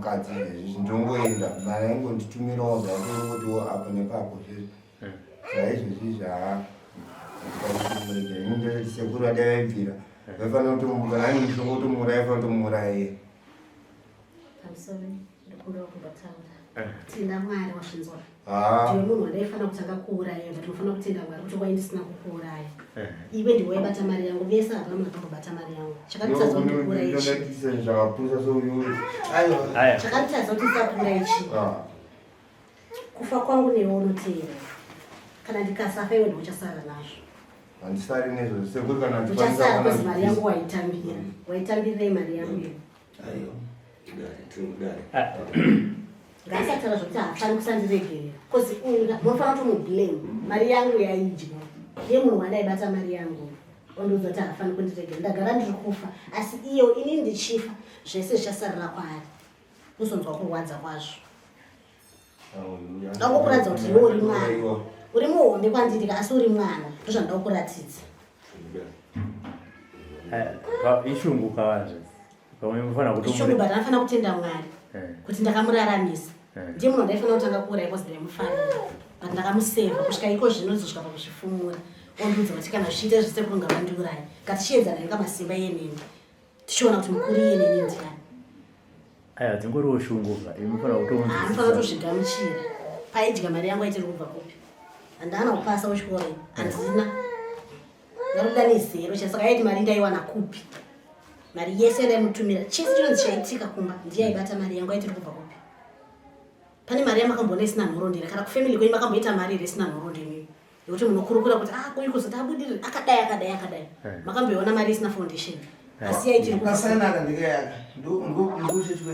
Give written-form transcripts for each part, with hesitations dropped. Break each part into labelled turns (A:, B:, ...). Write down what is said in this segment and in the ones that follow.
A: mukadzi izvezvi ndongoenda mari aingonditumirawo zvake ngotiwo apo nepapo zvezvi
B: eh.
A: saizvezvi zva muregera ini ndoti sekuru adai vaibvira
B: eh.
A: vaifanira kutomuka nani mushonga kutomuuraya vaifanira kutomuuraya iye
C: pamusoro ndikumbira kumbotaura
B: eh.
C: tenda mwari wazvinzwa
A: ah.
C: ndiwe munhu wandaifanira kutanga kuuraya but unofanira kutenda mwari kuti wai ndisina kukuuraya
B: eh.
C: iwe ndiwe waibata mari yangu vese hapana munhu akambobata mari yangu chakanditadza kuti ndikuuraye chii
A: zvakapusa
C: chakanditadza kuti ndisakuuraye chii
A: ah.
C: kufa kwangu newe unoteera kana ndikasafa iwe ndiwe uchasara nazvo
A: handisari nezvo sekuri kana
C: uchasara kozi mari yangu waitambira waitambirirei mari yangu iwe ngaasataura zvokuti haafani kusandiregerera bcause munofanira kutomublame mari yangu yaidya ndiye munhu wandaibata mari yangu ondiudza kuti haafani kundiregerera ndagara ndiri kufa asi iyo inini ndichifa zvese zvichasarira kwaari uzonzwa kurwadza kwazvo ndangokuratidza kuti iwe uri mwana uri muhombe kwandiri ka asi uri mwana ndozvandoda kuratidza
B: eh, ishungu kavanzve pamwe mufanira
C: kutoishungu but anofanira kutenda mwari
B: eh.
C: kuti ndakamuraramisa
B: eh.
C: ndiye munhu wandaifanira kutanga kuuraya bcause ndaimufarira but ndakamuseva kusvika iko zvino zosvika pakuzvifumura ondiudza kuti kana zvichiita zvese kurunga vandiuraya ngatichiedzana inga masimba iyeneni tichiona kuti mukuru iye neni ndiani
B: aya dzingoriwo shungu ka inofanira
C: kutoanofanira kutozvigamuchira paidya mari yangu aitiri kubva kupi handana kupasa kuchikoro handina ndaroda nezero cha saka aiti mari ndaiwana kupi mari yese ndaimutumira chese chinonzi chaitika kumba ndiye aibata mari yangu aitiri kubva kupi pane mari yamakamboona isina nhorondera kana kufamily kwenyu makamboita mari here isina nhorondo imimi nekuti munokurukura kuti ah uyu kuzoti abudirire akadai akadai akadai
B: eh.
C: makamboiona mari isina foundation
B: eh.
C: asi yaitiri
D: kasanaka ndikeyaka ndikuchechi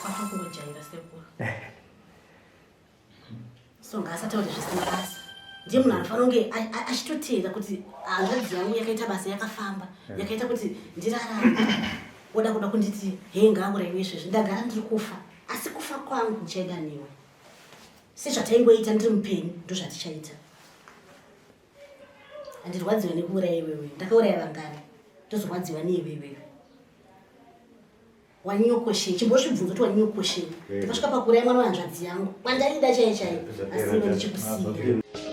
C: kwakungojaira sekuru so ngaasataure zvisina basa ndiye munhu anofanira kunge achitotenda kuti hanzvadzi yangu yakaita basa yakafamba
B: eh.
C: yakaita kuti ndirarame oda kuda kunditi hei ngaauraiwe izvezvi ndagara ndiri kufa asi kufa kwangu ndichaenda newe sezvataingoita ndiri mupenyu ndozvatichaita handirwadziwe nekuuraya iwewe ndakauraya vangani ndozorwadziwa neiwe iwewe wanyokoshei chimbozvibvunza kuti wanyokoshei
A: eh.
C: ndakasvika pakuuraya mwana wehanzvadzi yangu wandaida chaiye chaiye asi iwe ndichikusiya